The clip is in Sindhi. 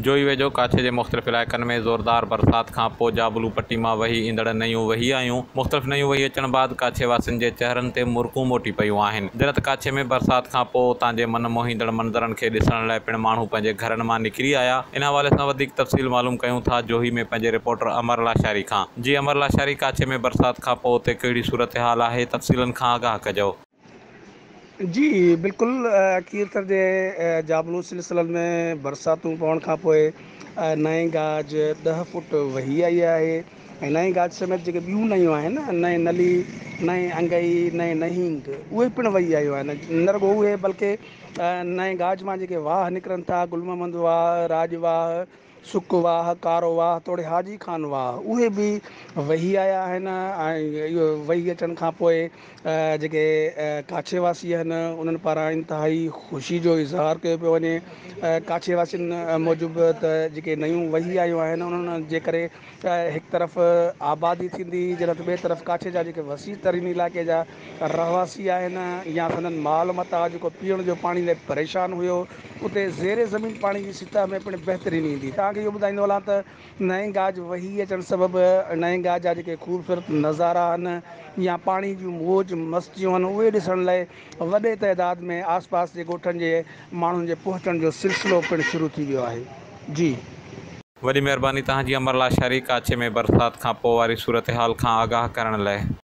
جوهي ويجهو ڪاڇي جي مختلف علائقن ۾ زوردار برسات کان پوء جابلو پٽي مان وهي ايندڙ نيون وهي آيون. مختلف نيون وهي اچڻ بعد ڪاڇي واسين جي چهرن تي مرڪون موٽي پيون آهن. جڏهن ته ڪاڇي ۾ برسات کان پوء اتان جي من موهيندڙ منظرن کي ڏسڻ لاء پڻ ماڻهو پنهنجي گهرن مان نڪري آيا. ان حوالي سان وڌيڪ تفصيل معلوم ڪيون ٿا جوهي ۾ پنهنجي رپورٽر امر لاشاري کان. جي امر لاشاري ڪاڇي ۾ برسات کان پوء اتي ڪهڙي صورتحال آهي تفصيلن کان آگاهه ڪجو. جي بلڪل کيرٿر جي جابلو سلسلن ۾ برساتون پوڻ کان پوء نئين گاج ڏهه فوٽ وهي آئي آهي ۽ نئين گاج سميت جيڪي ٻيون نيون آهن نئين نلي، نئين انگئي، نئين نهينگ اهي پڻ وهي آيون آهن نه رڳو اهي بلڪه نئين گاج مان جيڪي واهه نڪرن ٿا گل محمد واهه، راڄ واهه، سڪ واهه، ڪارو واهه توڙي حاجي خان واهه اهي به وهي آيا آهن ۽ اهو وهي اچڻ کان پوء جيڪي ڪاڇي واسي آهن انهن پاران انتهائي خوشي جو اظهار ڪيو پيو وڃي ڪاڇي واسين موجب ته جيڪي نيون وهي آيون آهن انهن جي ڪري هڪ طرف آبادي ٿيندي جڏهن ته ٻئي طرف ڪاڇي جا جيڪي وسيع ترين علائقي جا رهواسي آهن يا سندن مال متاع جيڪو پيئڻ جو پاڻي لاء پريشان هيو اتي زير زمين پاڻي جي سطح ۾ پڻ بهترين ايندي. توهان کي اهو ٻڌائيندو هلان ته نئين گاج وهي اچڻ سبب نئين گاج جا جيڪي خوبصورت نظارا آهن يا پاڻي جون موج مستيون آهن اهي ڏسڻ لاء وڏي تعداد ۾ آس پاس جي ڳوٺن جي ماڻهن جي پهچڻ جو سلسلو پڻ شروع ٿي ويو آهي. جي. وڏي مهرباني توهان جي امر لاشاري ڪاڇي ۾ برسات کان پوء واري صورتحال کان آگاهه ڪرڻ لئه.